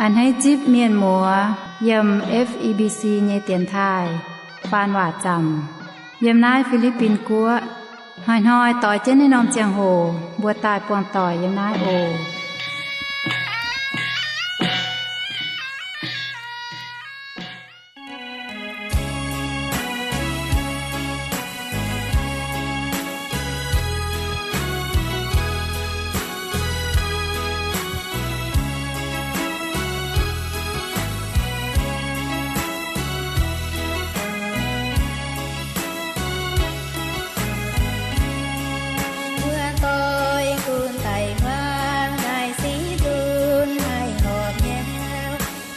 A'hneiv zipv mienh muoz yiem F E B C nyei dienx taaih faan waac zaamc yiem naaiv Fi^li^bin Guoqv. Hnoi-hnoi doix jienv naaiv norm ziangh hoc mbuo daaih buangh doic yiem naaiv oc. Mbuo doix gunv daic hmuangx naaiv sic nzunc haih horpc nyei.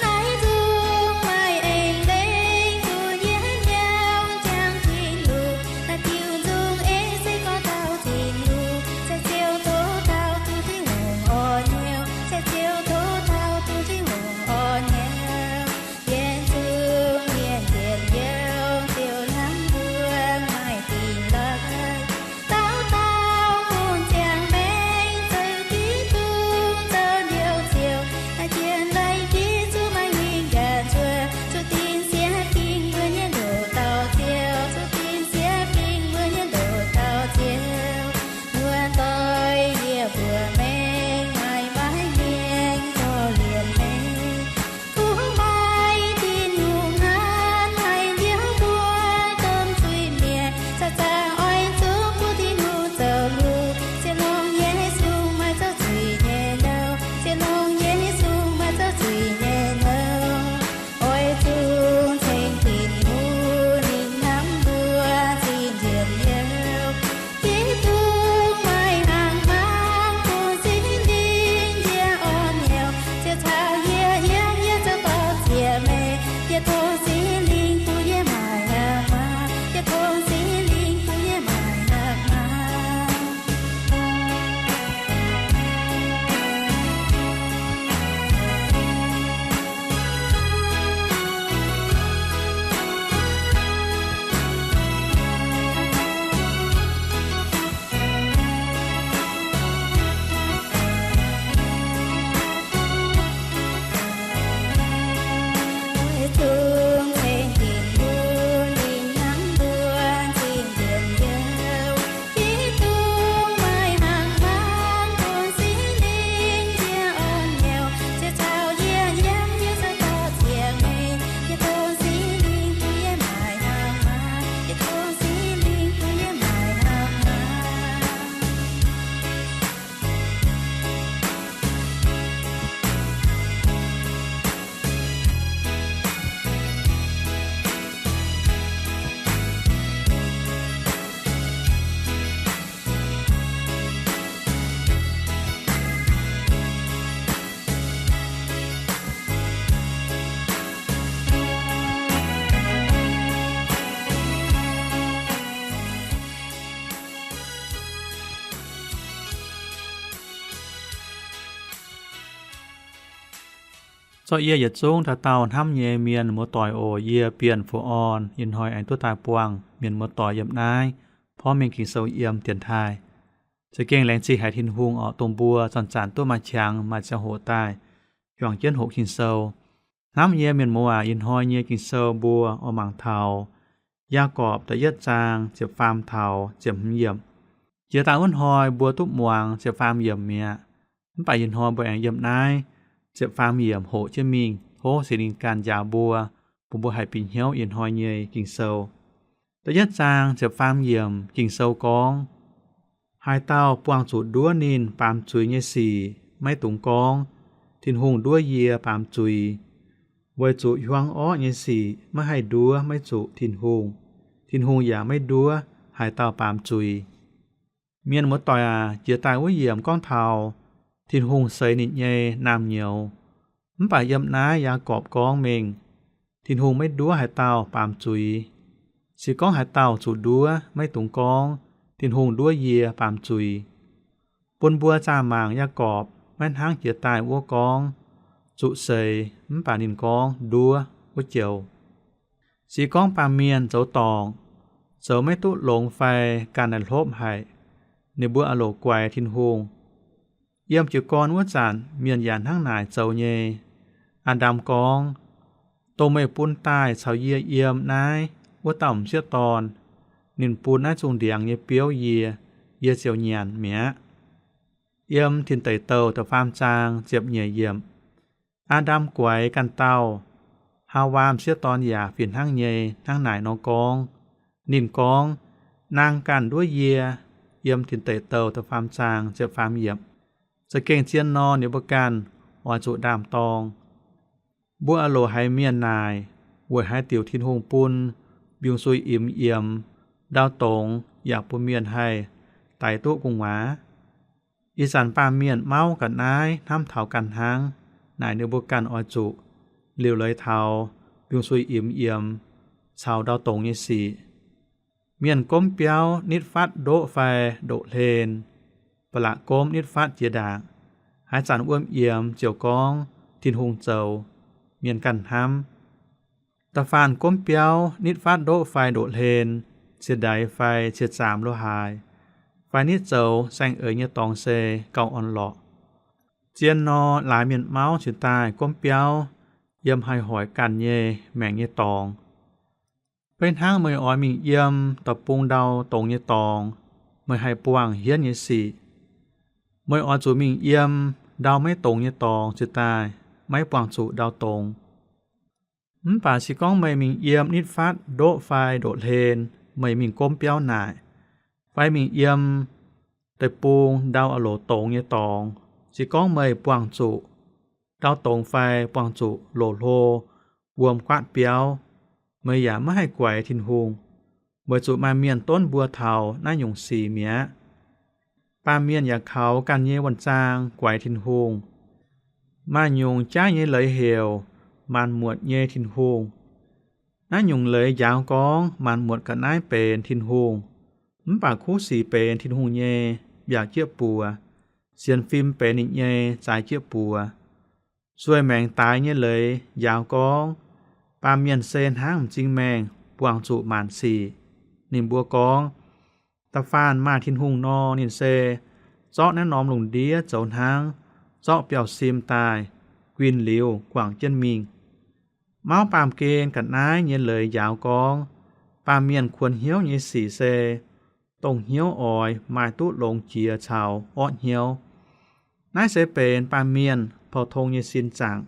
Naaiv nzung maaih eix leiz bun yie hnyouv jangx Tin-Hungh. Naaiv diuh nzung ei se gorngv taux Tin-Hungh, se ziouc tov taux duqv Tin-Hungh orn hnyouv, se ziouc tov taux duqv Tin-Hungh orn hnyouv. Yietc zungv mienh njien-youh ziouc hnamv mbuo maaih dingh laaix. Dauh dauh bun ziangh maengc zoux Giduc zoux ndiouv ziouc, naaiv jien leiz Giduc maaih hingh ganh zuov, zuqc dinc siev fingx mbuo nyei ndoqc dauh ziouc, zuqc dinc siev fingx mbuo nyei ndoqc dauh ziouc. Muoz-doic, yie mbuo maengx maaih mbaeqv hmien korv-lienh maengx. Kuv maaih Tin-Hungh hnamv haic, ndiouv mbuo domh zuiz-mienh, zaah zaangc oix zuqc bun Tin-Hungh zoux hungh, ziepc longc Yesu maaih zouv zuiz nyei nouh, ziepc longc Yesu maaih zouv zuiz nyei nouh. Oix zuqc ceng Tin-Hungh ninh hnamv mbuo zinh njiec youh. Giduc maaih hnaangx-hmaangx bun Singx Lingh yie orn hnyouv, ziouc caux yie yiem yie zoux dorh ziec meih. Yie tov Singx Lingh bun yie maaih hnaangx-hmaangx, yie tov Singx Lingh bun yie maaih hnaangx-hmaangx. Zorqv yie yietc zungv dauh dauh hnamv nyei mienh muoz-doic oc. Yie Bienh Fu'orn ih hnoi aengx duqv daaih buangh mienh muoz-doic yiem naaiv porv mengh Ging-Sou yiem dienx taaih. Za'gengh laengz zingh haic Tin-Hungh oc, dongh mbuo zanc-zanc duqv maaih qangx maaih ziangh hoc daaih juangc jienv hoqc Ging-Sou. Hnamv nyei mienh muoz aac, ih hnoi nyei Ging-Sou mbuo oix mangc taux Yaagorpc da'yietv zaang ziepc faam taux ziepc hmz yiemc. Jiex daaih wuov hnoi mbuo duqv muangx ziepc faam yiemc mi'aqv. Mv baac ih hnoi mbuo aengx yiem naaiv ziepc faam yiemc hoqc jienv mingh, tov Singx Lingh ganh njaaux mbuo, bun mbuo haih bieqc hnyouv ih hnoi nyei Ging-Sou. Da'yietv zaang ziepc faam yiemc Ging-Sou gorngv, haaix dauh buangh zuqc nduov ninh baamz zuiz nyei sic, maiv dungx gorngv, Tin-Hungh nduov yie baamz zuiz. Weic zuqc hiuang orqv nyei sic maiv haih nduov maiv zuqc Tin-Hungh. Tin-Hungh yaac maiv nduov haaix dauh baamz zuiz. Mienh muoz-doic aac, jiex daaih wuov yiemc gorngv taux Tin-Hungh seix ninh nyei naamh nyouz. Mv baac yiem naaiv Yaagorpc gorngv mengh, Tin-Hungh maiv nduov haaix dauh baamz zuiz. Se gorngv haaix dauh zuqc nduov, maiv dungx gorngv, Tin-Hungh nduov yie baamz zuiz. Bun mbuo zaah mangc Yaagorpc maiv hnangv jiex daaih wuov gorngv zuqc seix, mv baac ninh gorngv nduov wuov joux. Se gorngv baamh mienh zoux dorngc, zoux maiv duqv longx fai ganh naaic hlopv haic, ninh mbuo aah loc guaix Tin-Hungh. Yiem jiez gorn wuov zanc mienh yaac hnangv naaic zoux nyei. Aa^ndam gorngv, Dongh meih bun daaih caux yie yiem naaiv wuov dauh m'sieqv dorn, ninh bun naaiv zungh ndiangx nyei biouv yie, yie ziouc nyanc mi'aqv. Yiem Tin Deic Douh da'faam zaang ziepc nyeic yiemc. Aa^ndam guaix ganh dauh. Haawaa m'sieqv dorn yaac fih hnangv nyei hnangv naaic nor gorngv. Ninh gorngv, Naang ganh nduov yie. Yiem Tin Deic Douh da'faam zaang ziepc faam yiemc. Za'gengh zien nor, ninh mbuo ganh oix zuqc ndaam-dorng. Mbuo aah loc haiz mienh naaic, weic haaix diuc Tin-Hungh bun mbiungc-suiv imx yiemx, ndau dongz yaac bun mienh haih daix duqv gu'nguaaz. Ih zanc baamh mienh mauv ga'naaiv hnamv taux ganh hnangv, naaic ninh mbuo ganh oix zuqc liuc leiz taux mbiungc-suiv imx yiemx caux ndau dongz nyei sic. Mienh gomv biauv nitv fatv ndoqv fai ndoqc hlen, ba'laqc gomv nitv fatv jiex ndaangc. Haaix zanc wuom yiemx ziouc gorngv Tin-Hungh zoux. Mienh ganh hnamv. Da'faanh gomv biauv nitv fatv ndoqv fai ndoqc hlen, cie-ndaix fai cie-zaamc lo haaix, fai nitv zoux saeng-eix nyei dorngx se gauh orn-lorqc. Zien nor, laaix mienh mauv cingx daaih gomv biauv yiem haih hoic ganh nyei maengc nyei dorngx. Beiv hnangv meih oix mingh yiem da'bung ndau dongz nyei dorngx, meih haih buangh hienv nyei sic. Meih oix zuqc mingh yiem ndau maiv dongz nyei dorngx cingx daaih maiv buangh zuqc ndau dongz. Mv baac se gorngv meih mingh yiem nitv fatv ndoqv fai ndoqc hlen, meih mingh gomv biauv naaic, fai mingh yiem deic-bung ndau aah loc dongz nyei dorngx, se gorngv meih buangh zuqc ndau dongz fai buangh zuqc loz-hlo wuom guaatv biauv, meih yaac maiv haih guaix Tin-Hungh, weic zuqc maaih mienh donv mbuo taux naaiv nyungc sic mi'aqv. Baamh mienh yaac kaux ganh nyei wuonh zaang guaix Tin-Hungh. Maaih nyungc jaiv nyei leiz heuc maanc muotc nyei Tin-Hungh. Naaiv nyungc leiz njaaux gorngv maanc muotc ga'naaiv benx Tin-Hungh, mv baac kuv sic benx Tin-Hungh nyei mbiaauc jieqv buoz, sienx fim benx ninh nyei zaaix jieqv buoz. Sueih maengc daaix nyei leiz njaaux gorngv baamh mienh se hnangv m'zing maengh buangh zuqc maanc sic. Ninh mbuo gorngv, Da'faanh maaih Tin-Hungh nor, ninh se zorqv naaiv norm lungh ndiev zoux hnangv zorqv biauv-sim daaih guinh liuz guangc jienv mingh. Mauv baamh gen ga'naaiv nyei leiz njaaux gorngv baamh mienh kuonx hnyouv nyei sic se dongh hnyouv oix maaih duqv longx jiex caux orqv hnyouv. Naaiv se benx baamh mienh pou-tong nyei sin zaangc.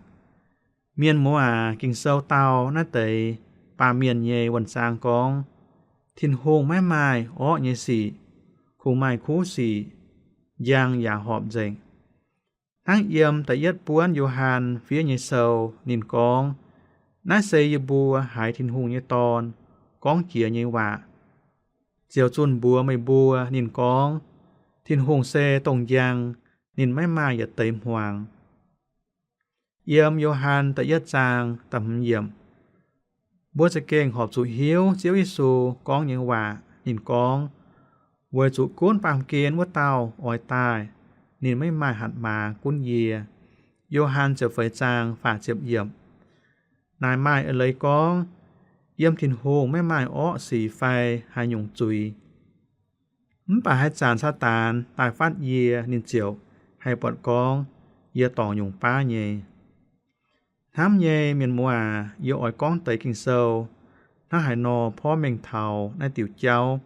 Mienh muoz aac, Ging-Sou dau naaiv deix baamh mienh nyei wuonh zaang gorngv, Tin-Hungh maiv maaih orqv nyei sic, kungx maaih kuv sic, njang yaac horpc nzengc. Hnangv yiem da'yietv buonv Yo^han fiev nyei sou, ninh gorngv, Naaiv se yie mbuo haiz Tin-Hungh nyei Dorn gorngv jiex nyei waac, ziouc zunh mbuox meih mbuo. Ninh gorngv, Tin-Hungh se dongh njang, ninh maiv maaih yietc deix hmuangx. Yiem Yo^han da'yietv zaang da'hmz yiemc, mbuo za'gengh horpc zuqc hiuv Ziouv Yesu gorngv nyei waac. Ninh gorngv, Weic zuqc gunv baamh gen wuov dauh oix daaih, ninh maiv maaih hatc maaz gunv yie. Yo^han ziepc feix zaang faah ziepc yiemc. Naaic maaih eix leiz gorngv, yiem Tin-Hungh maiv maaih orqv sic fai haaix nyungc zuiz. Mv baac haaix zanc Saadaan daaih fatv yie, ninh ziouc haih buatc gorngv yie dorngc nyungc baav nyei. Hnamv nyei mienh muoz aac, yie oix gorngv deix Ging-Sou hnangv haaix nor porv mengh taux naaiv diuc jauv.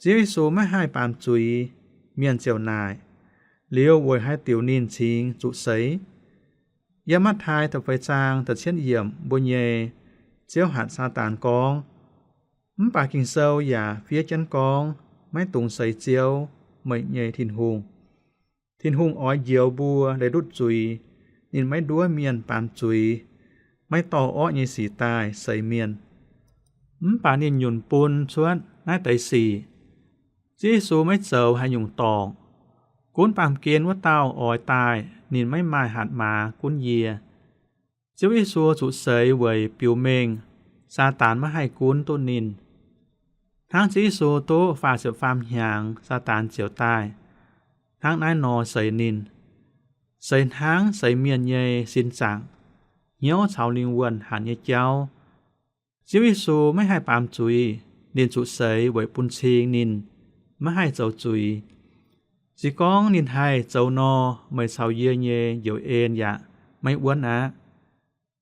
Ziouv Yesu maiv haih baamz zuiz, mienh ziouc naaic, Liuz weic haaix diuc ninh cingx zuqc seix? Yiem Matv^tai da'feix zaang da'cietv yiemc mbuo nyei, Ziouv hatc Saadaan gorngv, Mv baac Ging-Sou yaac fiev jienv gorngv, Maiv dungx seix Ziouv, meih nyei Tin-Hungh. Tin-Hungh oix njoux mbuo leiz ndutv zuiz. Ninh maiv nduov mienh baamz zuiz, maiv dorh orqv nyei sic daaih seix mienh. Mv baac ninh nyunc bun cuotv naaiv deix sic. Ziouv Yesu maiv zoux haaix nyungc dorngc. Gunv baamh gen wuov dauh oix daaih, ninh maiv maaih hatc maaz gunv yie. Ziouv Yesu zuqc seix weic biux mengh Saadaan maiv haih gunv duqv ninh. Hnangv Ziouv Yesu duqv faah ziepc faam hnyangx, Saadaan ziouc daaih. Hnangv naaiv nor seix ninh, seix hnangv seix mienh nyei sin zaangc, hnyouv caux lingh wuonh hanc nyei jauv. Ziouv Yesu maiv haih baamz zuiz. Ninh zuqc seix weic bun cing ninh maiv haih zoux zuiz. Se gorngv ninh haih zoux nor, meih caux yie nyei njoux en yaac maiv wuonv aqv.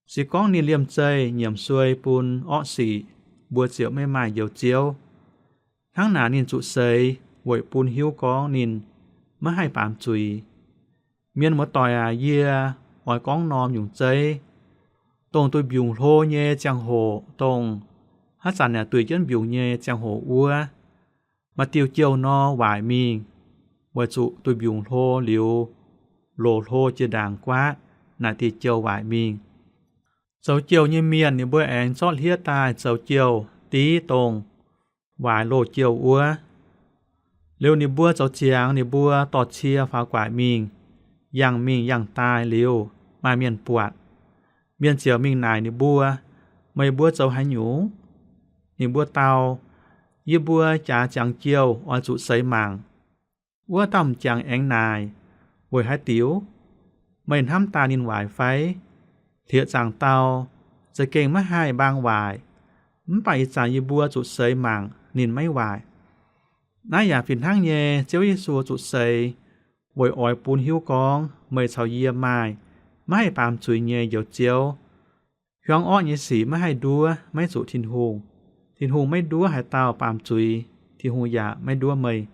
Se gorngv ninh liemh zeih nyiemc suei bun orqv sic, mbuo ziouc maiv maaih Njoux Ziouv. Hnangv naaic ninh zuqc seix weic bun hiuv gorngv ninh maiv haih baamz zuiz. Mienh muoz-doic aac, yie oix gorngv norm nyungc zeiv, dongh duih mbiungc hlo nyei ziangh hoc, dongh haaix zanc yaac duih jienv mbiungc nyei ziangh hoc wuov, maaih diuh jouh nor waaic mingh, weic zuqc duih mbiungc hlo liuz, loz hlo jiex ndaangc guaatv, naaic diuh jouh waaic mingh. Zoux jouh nyei mienh ninh mbuo aengx zorqv hlieqv daaih zoux jouh div dongh waaic loz-jouh wuov. Liuz ninh mbuo zoux ziangx ninh mbuo dorh-cie faaux guaic mingh, yangh mingh yangh daaih liuz, maaih mienh buatc. Mienh ziouc mingh naaic ninh mbuo, Meih mbuo zoux haaix nyungc? Ninh mbuo dau, Yie mbuo jaax ziangx jouh oix zuqc seix mangc. Wuov dauh m'jangc aengx naaic, Weic haaix diuc? Meih hnamv daaih ninh waaic fai? Hlieqv-zaangc dau, Za'gengh maiv haih mbaang waaic, mv baac ih zanc yie mbuo zuqc seix mangc ninh maiv waaic. Naaiv yaac fih hnangv nyei, Ziouv Yesu zuqc seix weic oix bun hiuv gorngv meih caux yie maaih maiv haih baamz zuiz nyei Njoux Ziouv. Hiuang orqv nyei sic maiv haih nduov maiv zuqc Tin-Hungh. Tin-Hungh maiv nduov haaix dauh baamz zuiz, Tin-Hungh yaac maiv nduov meih.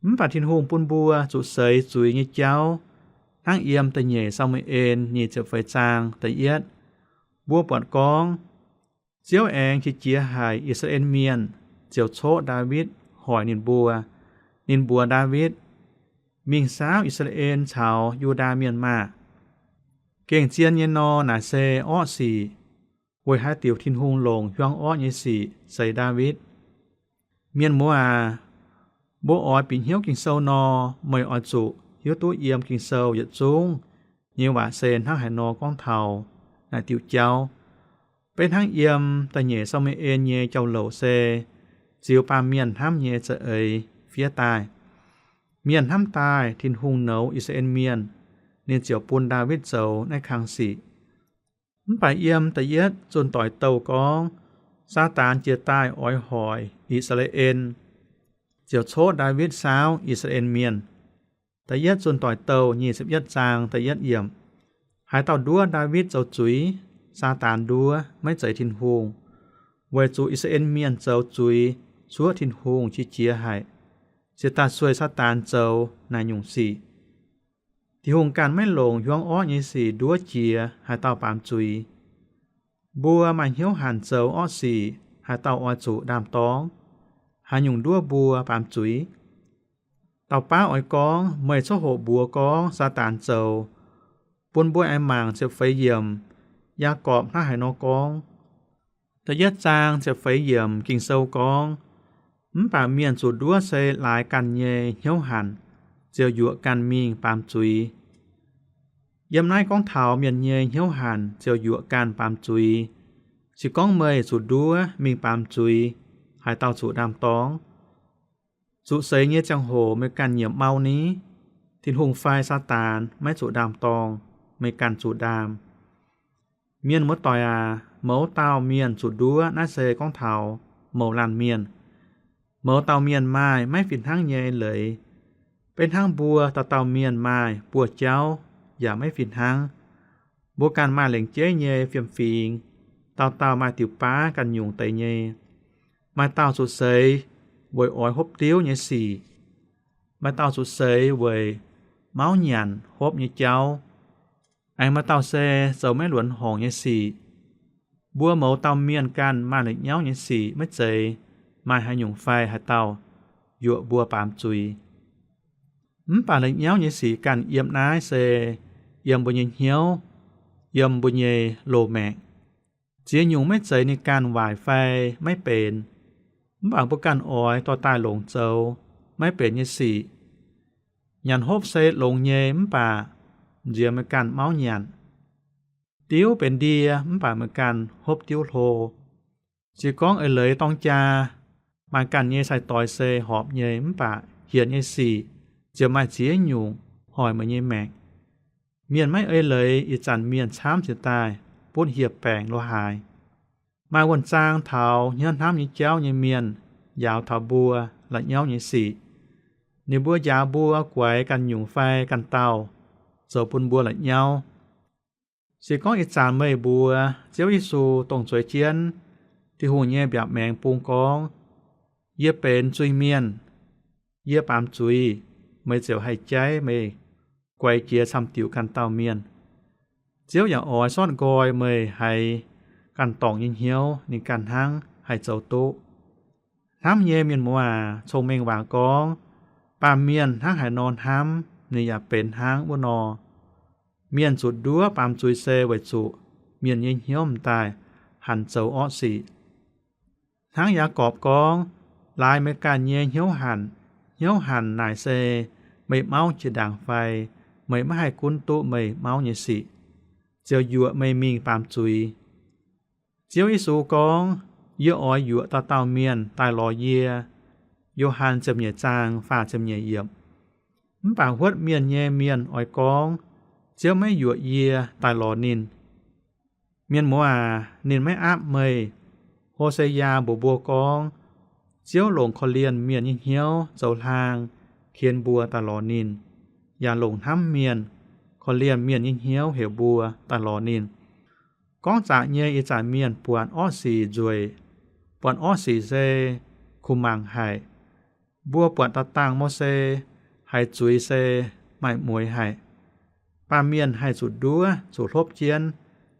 Mv baac Tin-Hungh bun mbuo zuqc seix zuiz nyei jauv hnangv yiem da'nyeic Saa^mu^en nyic ziepc feix zaang da'yietv. Mbuo buatc gorngv, Ziouv aengx qiex jiez haic I^saa^laa^en Mienh, ziouc coqv Ndaawitv hoic ninh mbuo. Ninh mbuox Ndaawitv, Mingh saauv I^saa^laa^en caux Yu^ndaa Mienh maah! Gengh zien nyei nor, naaic se orqv sic. Weic haaix diuc Tin-Hungh longc hiuang orqv nyei sic seix Ndaawitv? Mienh muoz aac, mbuo oix bieqc hnyouv Ging-Sou nor, meih oix zuqc hiuv duqv yiem Ging-Sou yietc zungv nyei waac se hnangv haaix nor gorngv taux naaic diuc jauv. Beiv hnangv yiem da'nyeic Saa^mu^en nyei jauv-louc se ziux baamh mienh hnamv nyei za'eix fiev daaih. Mienh hnamv daaih Tin-Hungh nouz I^saa^laa^en Mienh, ninh ziouc bun Ndaawitv zoux naaiv kang sic. Mv baac yiem da'yietv zunh doic douh gorngv, Saadaan jiez daaih oix hoic I^saa^laa^en, ziouc coqv Ndaawitv saauv I^saa^laa^en Mienh. Da'yietv zunh doic douh nyic ziepc yietv zaang da'yietv yiemc. Haaix dauh nduov Ndaawitv zoux zuiz, Saadaan nduov, maiv zeiz Tin-Hungh, weic zuqc I^saa^laa^en Mienh zoux zuiz cuoqv Tin-Hungh qiex jiez haic, ziouc daaih sueih Saadaan zoux naaic nyungc sic. Tin-Hungh ganh maiv longc hiuang orqv nyei sic nduov jiex haaix dauh baamz zuiz. Mbuo maaih hnyouv hanc zoux orqv sic, haaix dauh oix zuqc ndaam-dorngv? Haaix nyungc nduov mbuo baamz zuiz? Dauh baav oix gorngv, meih coqv hoqc mbuox gorngv Saadaan zoux. Bun mbuo aengx mangc ziepc feix yiemc, Yaagorpc hnangv haaix nor gorngv. Da'yietv zaang ziepc feix yiemc Ging-Sou gorngv, Mv baac mienh zuqc nduov se laaix ganh nyei hnyouv hanc, ziouc yuoqc ganh mingh baamz zuiz. Yiem naaiv gorngv taux mienh nyei hnyouv hanc ziouc yuoqc ganh baamz zuiz. Se gorngv meih zuqc nduov mingh baamz zuiz, haaix dauh zuqc ndaam-dorngv? Zuqc seix nyei ziangh hoc meih ganh nyiemc mau ni? Tin-Hungh fai Saadaan maiv zuqc ndaam-dorngv, meih ganh zuqc ndaam. Mienh muoz-doic aac, mouz dauh mienh zuqc nduov naaiv se gorngv taux mouz laanh mienh. Mouz dauh mienh maaih maiv fih hnangv nyei leiz. Beiv hnangv mbuo dauh dauh mienh maaih buoz-jauv yaac maiv fih hnangv. Mbuo ganh maaih lengc jeiv nyei fiem-fingx, dauh dauh maaih diuc baav ganh nyungc deix nyei. Maaih dauh zuqc seix weic oix hopv diuv nyei sic. Maaih dauh zuqc seix weic mauv nyanc hopv nyei jauv. Aengx maaih dauh se zoux maiv luonx horngc nyei sic. Mbuo mouz dauh mienh ganh maaih la'nyauv nyei sic maiv zeiz maaih haaix nyungc fai haaix dauh yuoqc mbuo baamz zuiz. Mv baac la'nyauv nyei sic ganh yiem naaiv se yiem mbuo nyei hnyouv, yiem mbuo nyei loz-maengc. Ziex nyungc maiv zeiz ninh ganh waaic fai maiv benx, mv baac mbuo ganh oix dorh daaih longc zoux maiv benx nyei sic. Nyanc hopv se longx nyei mv baac nziex meih ganh mauv nyanc. Diuv benx ndie mv baac meih ganh hopv diuv hlo. Se gorngv eix leiz dorng jaa, maaih ganh nyei sai-doix se horpc nyei mv baac hienx nyei sic ziouc maaih ziex nyungc hoic meih nyei maengc. Mienh maiv ei leiz ih zanc mienh camv ziouc daaih butv hieh baengc lo haaix. Maaih wuonh zaang taux hnyouv hnamv nyei jauv nyei mienh njaaux taux mbuo la'nyauv nyei sic. Ninh mbuo njaaux mbuo guaix ganh nyungc fai ganh dauh zoux bun mbuo la'nyauv. Se gorngv ih zanc meih mbuox Ziouv Yesu dongh zueiz jienv Tin-Hungh nyei mbiaauc maengx bung gorngv, Yie benx zuiz-mienh, yie baamz zuiz, meih ziouc haih jaiv meih guaix jiex camv-diuc ganh dauh mienh. Ziouv yaac oix sortv nqoi meih haiz ganh dorngc nyei hnyouv, ninh ganh hnangv haih zoux duqv. Hnamv nyei mienh muoz aac, cong-mengh waac gorngv, baamh mienh hnangv haaix nor hnamv, ninh yaac benx hnangv wuov nor. Mienh zuqc nduov baamz zuiz se weic zuqc mienh nyei hnyouv m'daaih hanc zoux orqv sic. Hnangv Yaagorpc gorngv, Laaix meih ganh nyei hnyouv hanc. Hnyouv hanc naaic se meih mauv jiex ndaangc fai meih maiv haih gunv duqv meih mauv nyei sic, ziouc yuoqc meih mingh baamz zuiz. Ziouv Yesu gorngv, Yie oix yuoqc dauh dauh mienh daaih lorz yie. Yo^han ziepc nyeic zaang faah ziepc nyeic yiemc. Mv baac huotv mienh nyei mienh oix gorngv, Ziouv maiv yuoqc yie daaih lorz ninh. Mienh muoz aac, ninh maiv aapv meih. Ho^se^yaa mbuox mbuo gorngv, Ziouv longc korv-lienh mienh nyei hnyouv zoux hlaang ken mbuo daaih lorz ninh, yaac longc hnamv mienh, korv-lienh mienh nyei hnyouv heuc mbuo daaih lorz ninh. Gorngv zaqc nyei, ih zanc mienh buatc orqv sic nzueic, buatc orqv sic se kuh mangc haic. Mbuo buatc da'dangh Mose haiz zuiz se maaih mueix haic. Baamh mienh haih zuqc nduov, zuqc hlopv jienv,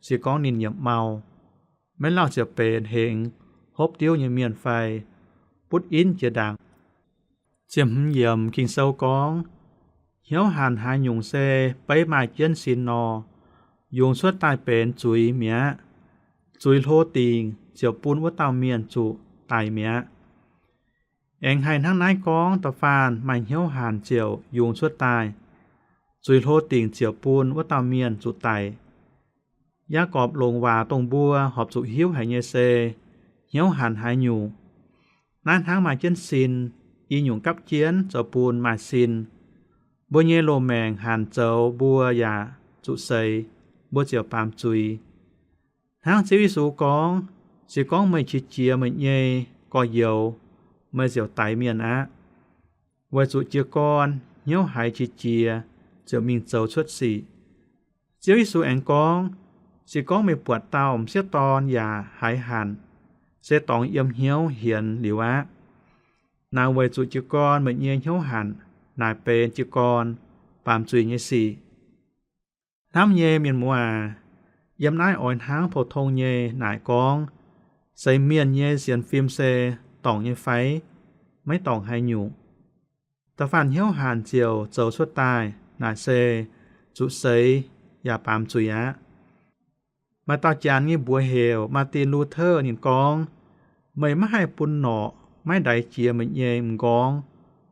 se gorngv ninh nyiemc mau. Maiv lauh ziouc benx hengx hopv diuv nyei mienh fai butv inv jiex ndaangc. Ziepc hmz yiemc Ging-Sou gorngv, Hnyouv hanc haaix nyungc se beiv maaih jienv sin nor, yungz cuotv daaih benx zuiz mi'aqv. Zuiz hlo dingc ziouc bun wuov dauh mienh zuqc daic mi'aqv. Aengx haih hnangv naaiv gorngv, da'faanh maaih hnyouv hanc ziouc yungz cuotv daaih. Zuiz hlo dingc ziouc bun wuov dauh mienh zuqc daic. Yaagorpc longc waac dongh mbuo horpc zuqc hiuv haic nyei se, hnyouv hanc haaix nyungc. Naaiv hnangv maaih jienv sin, i nyungc gapv jienv zoux bun maaih sin. Mbuo nyei loz-maengc hanc zoux mbuo yaac zuqc seix, mbuo ziouc baamz zuiz. Hnangv Ziouv Yesu gorngv, Se gorngv meih qiex jiez meih nyei gorx-youz, meih ziouc daix mienh aqv. Weic zuqc jiez gorn hnyouv haiz qiex jiez ziouc mingh zoux cuotv sic. Ziouv Yesu aengx gorngv, Se gorngv meih buatc dauh m'sieqv dorn yaac haiz hanc, se dorngx yiem hnyouv hienx liuz aqv. Naaic weic zuqc jiez gorn meih nyei hnyouv hanc naaic benx jiez gorn baamz zuiz nyei sic. Hnamv nyei mienh muoz aac, yiem naaiv oix hnangv pou-tong nyei naaic gorngv, seix mienh nyei sienx fim se dorngc nyei fai? Maiv dorngc haaix nyungc. Da'faanh hnyouv hanc ziouc zoux cuotv daaih naaic se zuqc seix yaac baamz zuiz aqv. Maaih dauh janx nyei mbuox heuc Martin Luther, ninh gorngv, Meih maiv haih bun norqc maiv ndaix jiex meih nyei m'nqorngv,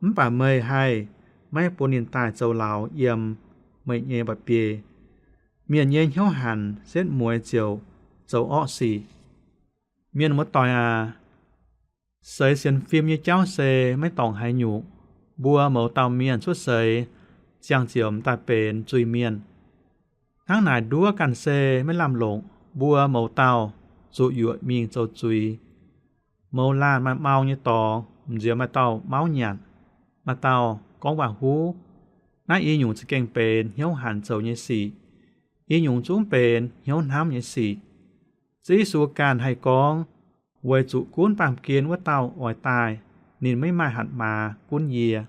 mv baac meih haih maiv bun ninh daaih zoux lauz yiem meih nyei mba'biei. Mienh nyei hnyouv hanc setv mueiz ziouc zoux orqv sic. Mienh muoz-doic aac, seix sienx fim nyei jauv se maiv dorngc haaix nyungc. Mbuo mouz dauh mienh cuotv seix, ziangh ziouc m'daaih benx zuiz-mienh. Hnangv naaic nduov ganh se maiv lamh longc, mbuo mouz dauh zuqc yuoqc mingh zoux zuiz. Mouz laanh maaih mau nyei dorngx, m'nziex maaih dauh mauv nyanc, maaih dauh gorngv waac-huv. Naaiv i nyungc za'gengh benx hnyouv hanc zoux nyei sic. I nyungc zungv benx hnyouv hnamv nyei sic. Ziouv Yesu ganh haih gorngv, Weic zuqc gunv baamh gen wuov dauh oix daaih, ninh maiv maaih hatc maaz gunv yie.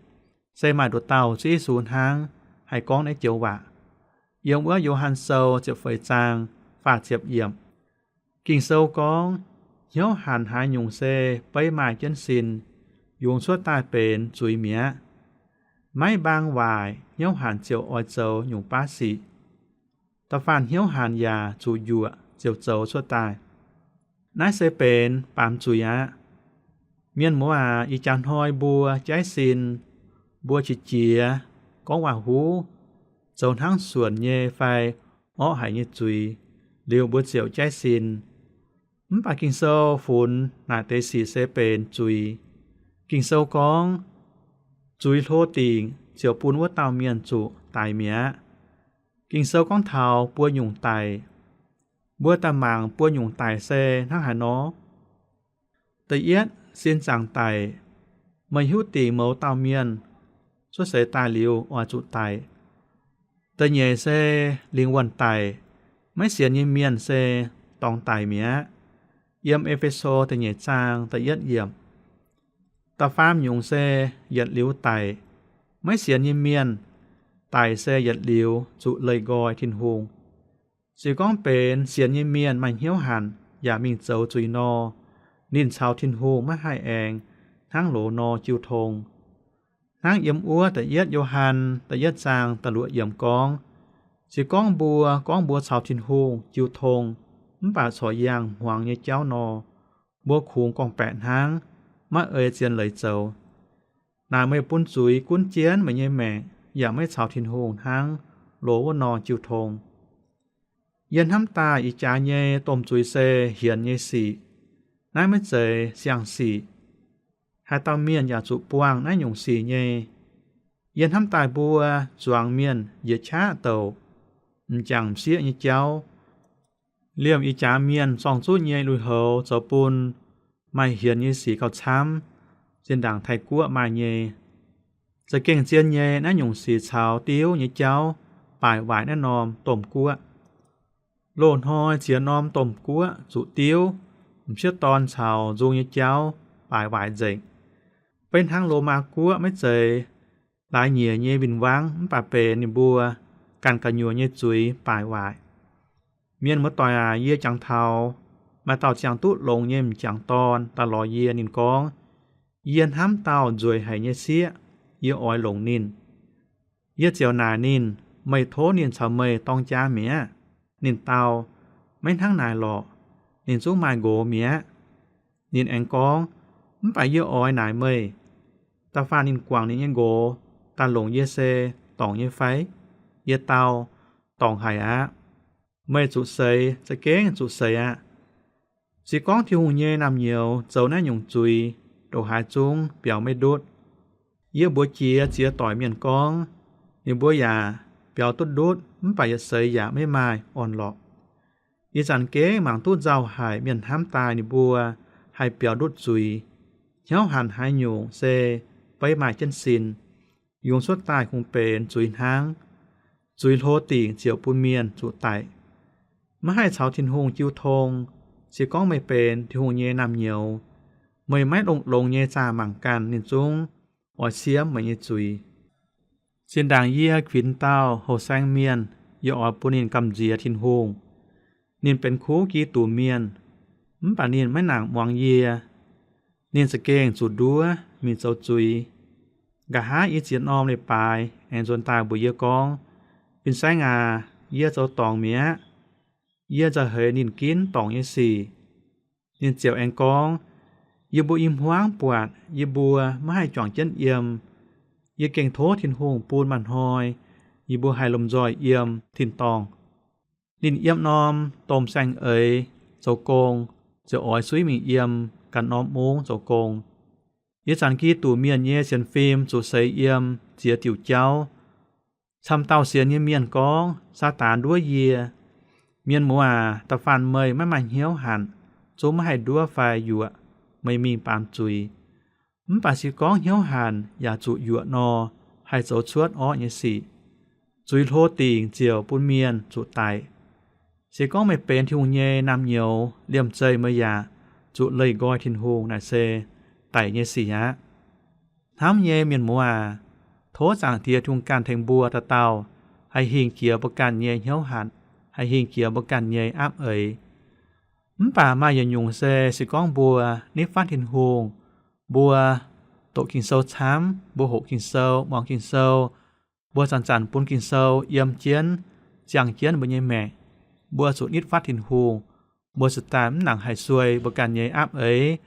Se maaih nduqc dauh Ziouv Yesu hnangv haih gorngv naaiv joux waac. Yiem wuov Yo^han Sou ziepc feix zaang faah ziepc yiemc. Ging-Sou gorngv, Hnyouv hanc haaix nyungc se beiv maaih jienv sin, yungz cuotv daaih benx zuiz mi'aqv. Maiv mbaang waaic hnyouv hanc ziouc oix zoux nyungc baav sic. Da'faanh hnyouv hanc yaac zuqc yuoqc ziouc zoux cuotv daaih. Naaiv se benx baamz zuiz aqv. Mienh muoz aac, ih jaax hnoi mbuo jaiv sin, mbuo qiex jiez, gorngv waac-huv, zoux hnangv suonc nyei fai orqv haic nyei zuiz, liuz mbuo ziouc jaiv sin. Mv baac Ging-Sou funx naaic deix sic se benx zuiz. Ging-Sou gorngv, Zuiz hlo dingc ziouc bun wuov dauh mienh zuqc daic mi'aqv. Ging-Sou gorngv taux buo nyungc daic. Mbuo daaih mangc buo nyungc daic se hnangv haaix nor. Da'yietv, sin zaangc daic. Meih hiuv dingc mouz dauh mienh cuotv seix daaih liuz oix zuqc daic. Da'nyeic se lingh wuonh daic. Maiv sienx nyei mienh se dorngx daic mi'aqv. Yiem E^fe^so da'nyeic zaang da'yietv yiemc. Da'faam nyungc se yietc liuz daic. Maiv sienx nyei mienh daic se yietc liuz zuqc leih nqoi Tin-Hungh. Se gorngv benx sienx nyei mienh maaih hnyouv hanc yaac mingh zoux zuiz nor, ninh caux Tin-Hungh maiv haih aengx hnangv loz nor jiu tong. Hnangv yiem wuov da'yietv Yo^han da'yietv zaang da'luoqc yiemc gorngv, se gorngv mbuo gorngv mbuo caux Tin-Hungh jiu tong, mv baac corc yangh hmuangx nyei jauv nor, mbuo kungx gorngv-baeqc hnangv, maiv ei zien leiz zoux. Naaic meih bun zuiz gunv jienv meih nyei maengc yaac maiv caux Tin-Hungh hnangv loz wuov nor jiu tong. Yie hnamv daaih ih jaax nyei domh zuiz se hienx nyei sic. Naaiv maiv zeiz siang-sic. Haaix dauh mienh yaac zuqc buangh naaiv nyungc sic nyei. Yie hnamv daaih mbuo zuangx mienh njiec qaqv douc, m'jangc m'sieqv nyei jauv. Liemh ih jaax mienh zorng-zuqv nyei lui-houx zoux bun maaih hienx nyei sic gauh camv, zinh ndaangc Taiv-Guoqv maaih nyei. Za'gengh zien nyei naaiv nyungc sic caux diuv nyei jauv baaic waaic naaiv norm domh guoqv. Loz-hnoi ziex norm domh guoqv zuqc diuv, m'sieqv dorn caux nzung nyei jauv baaic waaic nzengc. Beiv hnangv Lomaa Guoqv maiv zeiz laaix nyieqc nyei win-wangv mv baac benx ninh mbuo ganh gu'nyuoz nyei zuiz baaic waaic. Mienh muoz-doic aac, yie jangx taux maaih dauh ziangh duqv longx nyei m'jangc dorn daaih lorz yie. Ninh gorngv, yie hnamv dauh nzueic haic nyei sieqv, yie oix longc ninh. Yie ziouc naaic ninh, meih tov ninh caux meih dorng jaa mi'aqv? Ninh dau, maiv hnangv naaic lorqc. Ninh zungv maaih nqox mi'aqv. Ninh aengx gorngv, mv baac yie oix naaic meih, da'faanh ninh guangc ninh nyei nqox daaih longc yie se dorngc nyei fai? Yie dau, dorngc haic aqv. Meih zuqc seix, za'gengh zuqc seix aqv. Se gorngv Tin-Hungh nyei naamh nyouz zoux naaiv nyungc zuiz, ndongc haaix zungv biaux maiv ndutv. Yie mbuox jiex ziex doic mienh gorngv, ninh mbuo yaac biaux duqv ndutv mv baac yietc seix yaac maiv maaih orn-lorqc. Ih zanc gengh mangc duqv nzauh haic mienh hnamv daaih ninh mbuo haih biaux ndutv zuiz. Hnyouv hanc haaix nyungc se beiv maaih jienv sin. Yungz cuotv daaih kungx benx zuiz hnangv. Zuiz hlo dingc ziouc bun mienh zuqc daic. Maiv haih caux Tin-Hungh jiu tong. Se gorngv meih benx Tin-Hungh nyei naamh nyouz, meih maiv longx-longx nyei zaah mangc ganh, ninh zungv oix siemv meih nyei zuiz. Zinh ndaangc yie kuinx dauh houh saeng mienh, yie oix bun ninh gamh nziex Tin-Hungh. Ninh benx kuv Giduc mienh, mv baac ninh maiv nangc muangx yie. Ninh za'gengh zuqc nduov mingh zoux zuiz. Nqa'haav yie ziex norm leiz-baaix aengx nzuonx daaih mbuox yie gorngv, fin-saeng aac, yie zoux dorngc mi'aqv. Yie nzauh heix ninh ginv dorngc nyei sic. Ninh ziouc aengx gorngv, yie mbuo i hmuangv buatc yie mbuo maiv haih juangc jienv yiem. Yie gengh tov Tin-Hungh bun maaih hnoi yie mbuo haih lomh nzoih yiem tin-dorngh. Ninh yiem norm domh saeng-eix zoux gong, ziouc oix suiv mingh yiem ganh norm mungv zoux gong. Ih zanc Giduc mienh nyei sienx fim zuqc seix yiem ziex diuc jauv. Camv dauh sienx nyei mienh gorngv, Saadaan nduov yie. Mienh muoz aac, da'faanh meih maiv maaih hnyouv hanc, zungv maiv haih nduov fai yuoqc, meih mingh baamz zuiz. Mv baac se gorngv hnyouv hanc yaac zuqc yuoqc nor, haih zoux cuotv orqv nyei sic. Zuiz hlo dingc ziouc bun mienh zuqc daic. Se gorngv meih benx Tin-Hungh nyei naamh nyouz, liemh zeih meih yaac zuqc leih nqoi Tin-Hungh, naaic se daic nyei sic aqv. Hnamv nyei mienh muoz aac, tov Zaangc Diex Tin-Hungh ganh tengx mbuo dauh dauh haih hingh jiex mbuo ganh nyei hnyouv hanc, haih hingh jiex mbuo ganh nyei apv eix. Mv baac maaih yietc nyungc se, se gorngv mbuo nitv fatv Tin-Hungh, mbuo doqc Ging-Sou camv, mbuo hoqc Ging-Sou, muangx Ging-Sou, mbuo zanc-zanc bun Ging-Sou yiem jienv, ziangh jienv mbuo nyei maengc, mbuo zuqc nitv fatv Tin-Hungh, mbuo ziouc daaih mv nangc haih suei mbuo ganh nyei apv eix,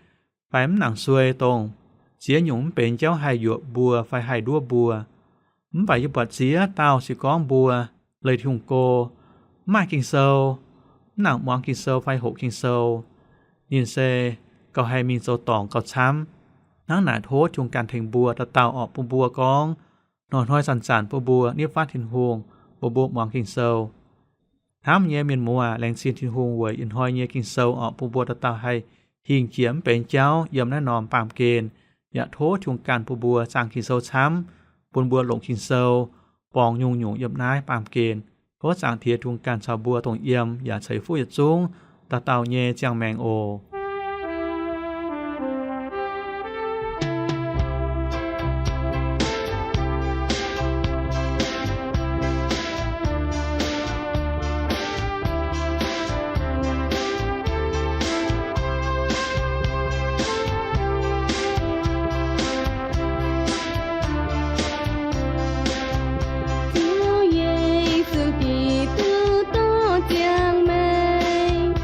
fai mv nangc suei dongh ziex nyungc mv benx jauv haih yuoqc mbuo fai haih nduov mbuo. Mv baac yie buatc ziex dauh se gorngv mbuo leih Tin-Hungh go, mv maaih Ging-Sou, mv nangc muangx Ging-Sou fai hoqc Ging-Sou, ninh se gauh haih mingh zoux dorngc gauh camv. Hnangv naaic tov Tin-Hungh ganh tengx mbuo dauh dauh orqc, bun mbuo gorngv hnoi-hnoi zanc-zanc bun mbuo nitv fatv Tin-Hungh, bun mbuo muangx Ging-Sou. Hnamv nyei mienh muoz aac, laengz zingh Tin-Hungh weic ih hnoi nyei Ging-Sou orqc, bun mbuo dauh dauh haih hingh jiex mv benx jauv yiem naaiv norm baamh gen. Yaac tov Tin-Hungh ganh bun mbuo zaangh Ging-Sou camv, bun mbuo longc Ging-Sou borngz nyungc-nyungc yiem naaiv baamh gen. Tov Zaangc Diex Tin-Hungh ganh caux mbuo dongh yiem yaac ceix fuqv yietc zungv dauh dauh nyei ziangh maengc oc. Ziouv Yesu Giduc dorh ziangh maengc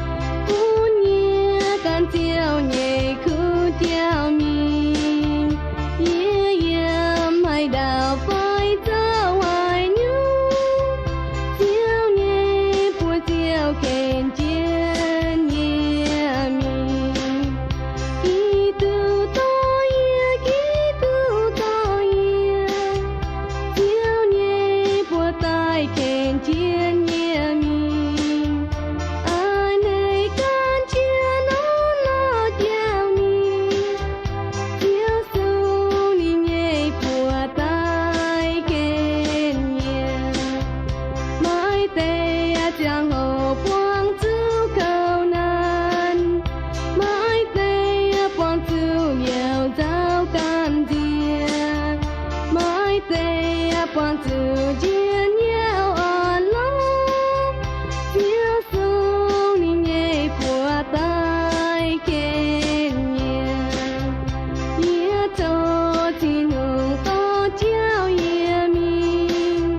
bun yie gan Ziouv nyei kuv jauv mingh. Yie yiem haaix ndau fai zoux haaix nyungc, Ziouv nyei buoz-zaux ken jienv yie mingh. Giduc dorh yie, Giduc dorh yie, Ziouv nyei buoz-zaux ken jienv yie mingh. A'hneiv gan jienv norm lorh jauv mingh, Ziouv sung ninh nyei buoz-zaux ken yie. Maaih deix ziangh hoc buangh zuqc kouv naanc, maaih deix buangh zuqc youc nzauh gamh nziex, maaih deix buangh zuqc njien-youh orn-lorqc. Ziouv sung ninh nyei buoz-zaux ken yie. Yie zoux Tin-Hungh dorh jauv yie mingh,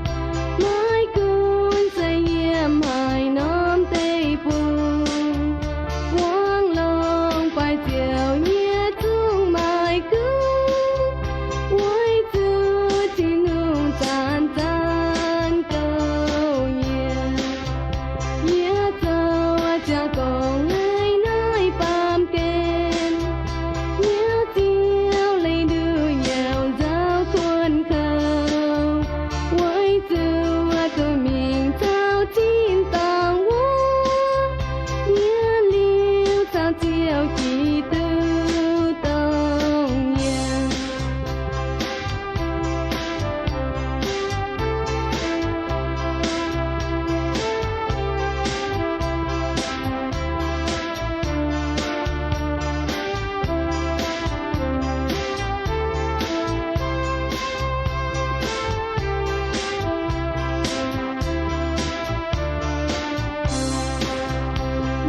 maiv gunv se yiem haaix norm deic-bung, buangh longx fai ziouc yie zungv maiv gunv, weic zuqc Tin-Hungh zanc-zanc gouv yie. Yie zoux ziangh gorngv leiz naaiv baamh gen, hnyouv Ziouv leih nduqc youc nzauh kuonx kouv, weic zuqc duqv mingh caux tin-dorngh wuov, yie liuz caux Ziouv Giduc dongh yiem.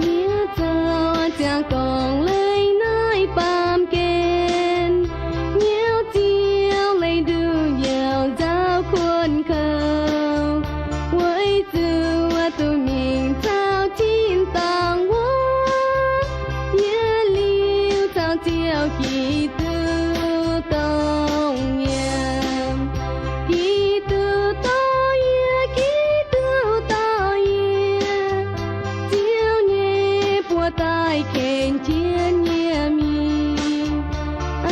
Yie zoux ziangh gorngv leiz naaiv baamh gen, hnyouv Ziouv leih nduqc youc nzauh kuonx kouv, weic zuqc duqv mingh caux tin-dorngh wuov, yie liuz caux Ziouv Giduc dongh yiem. Giduc dorh yie, Giduc dorh yie, Ziouv nyei buoz-zaux ken jienv yie mingh.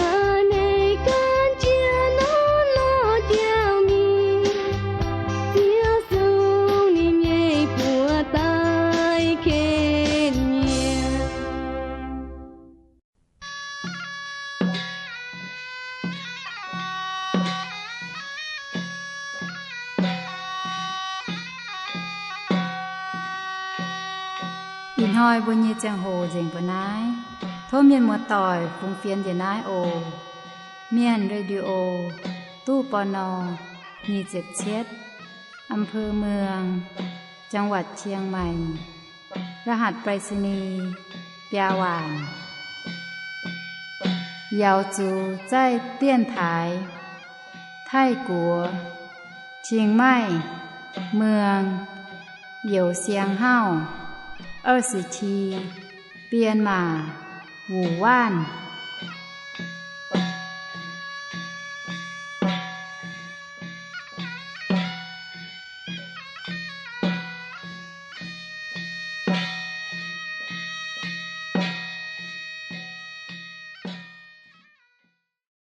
A'hneiv gan jienv norm lorh jauv mingh, Ziouv sung ninh nyei buoz-zaux ken yie. Ih hnoi mbuo nyei ziangh hoc nzengc mbuo naaiv. Tov mienh muoz-doic fungx fienx njiec naaiv oc. Mienh Radio, ตู้ ปณ. nyic ziepc cietv, อำเภอเมือง จังหวัดเชียงใหม่ รหัสไปรษณีย์ biaa waanc. Yaux zuqc zaih 电台, Taiv-Guoqv, Chiang Mai, Muang, Youz Siang Hauv, 二十七, Bienh Maac, Wuc Waanv.